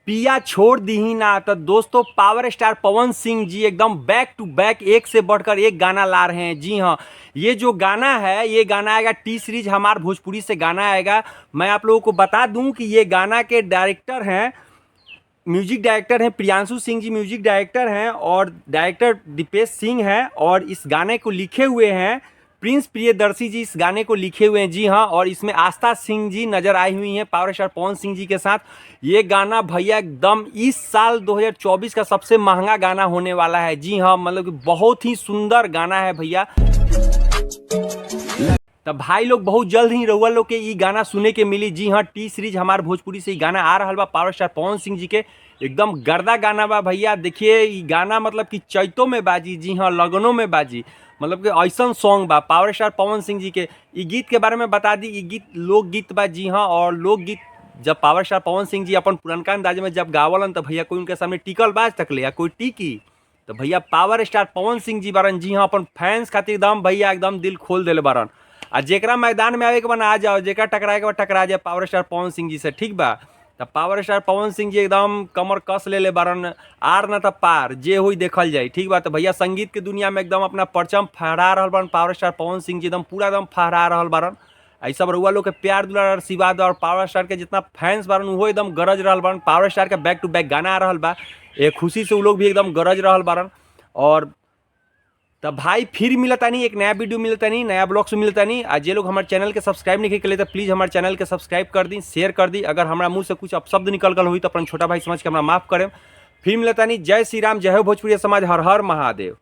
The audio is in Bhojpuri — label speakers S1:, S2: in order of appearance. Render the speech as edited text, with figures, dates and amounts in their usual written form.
S1: पिया छोड़ दी ना। तो दोस्तों, पावर स्टार पवन सिंह जी एकदम बैक टू बैक एक से बढ़कर एक गाना ला रहे हैं। जी हाँ, ये जो गाना है, ये गाना आएगा टी सीरीज हमार भोजपुरी से गाना आएगा। मैं आप लोगों को बता दूं कि ये गाना के डायरेक्टर हैं, म्यूजिक डायरेक्टर हैं प्रियांशु सिंह जी, म्यूजिक डायरेक्टर हैं और डायरेक्टर दीपेश सिंह हैं और इस गाने को लिखे हुए हैं प्रिंस प्रियदर्शी जी, इस गाने को लिखे हुए हैं। जी हाँ, और इसमें आस्था सिंह जी नजर आई हुई हैं पावर स्टार पवन सिंह जी के साथ। ये गाना भैया एकदम इस साल 2024 का सबसे महंगा गाना होने वाला है। जी हाँ, मतलब कि बहुत ही सुंदर गाना है भैया। तो भाई लोग, बहुत जल्द ही रउआ लोग के ई गाना सुने के मिली। जी हाँ, टी सीरीज हमार भोजपुरी से ई गाना आ रहा बा। पावर स्टार पवन सिंह जी के एकदम गर्दा गाना बा भैया। देखिए, ई गाना मतलब कि चैतो में बाजी, जी हाँ, लगनों में बाजी, मतलब कि ऐसन सॉन्ग बा पावर स्टार पवन सिंह जी के। ई गीत के बारे में बता दी, ई गीत लोकगीत बा। जी हाँ, और लोकगीत जब पावर स्टार पवन सिंह जी अपन पुरनका अंदाज में जब गावलन, तो भैया कोई उनके सामने टिकल बाज तकले या कोई टिकी? तो भैया पावर स्टार पवन सिंह जी बारन। जी हाँ, अपन फैंस खातिर एकदम भैया एकदम दिल खोल देले बारन आ जेकरा मैदान में आवे के बा आ जाओ, जेकरा टकराए के बा टकरा जाए पावर स्टार पवन सिंह जी से, ठीक बा? त पावर स्टार पवन सिंह जी एकदम कमर कस ले ले बारन, आर न त पार, जे होई देखल जाई, ठीक बा? तो भैया संगीत के दुनिया में एकदम अपना परचम फहरा रहल बारन पावर स्टार पवन सिंह जी, एकदम पूरा एकदम फहरा रहल बारन। आ सब रउआ लोग के प्यार दुलार आशीर्वाद और पावर स्टार के जितना फैंस बारन, उहो एकदम गरज रहल बारन। पावर स्टार के बैक टू बैक गाना आ रहल बा, एक खुशी से उ लोग भी एकदम गरज रहल बारन। और तब भाई फिर मिलतानी, एक नया वीडियो मिलतानी, नया ब्लॉग से मिलतानी। आ जे लोग हमारे चैनल के सब्सक्राइब नहीं के तो प्लीज़ हमारे चैनल के सब्सक्राइब कर दी, शेयर कर दी। अगर हमारा मुंह से कुछ अपशब्द निकल गल हुई तो अपन छोटा भाई समझ के हमरा माफ़ करें। फिर मिलतानी। जय श्री राम, जय हो भोजपुरी समाज, हर हर महादेव।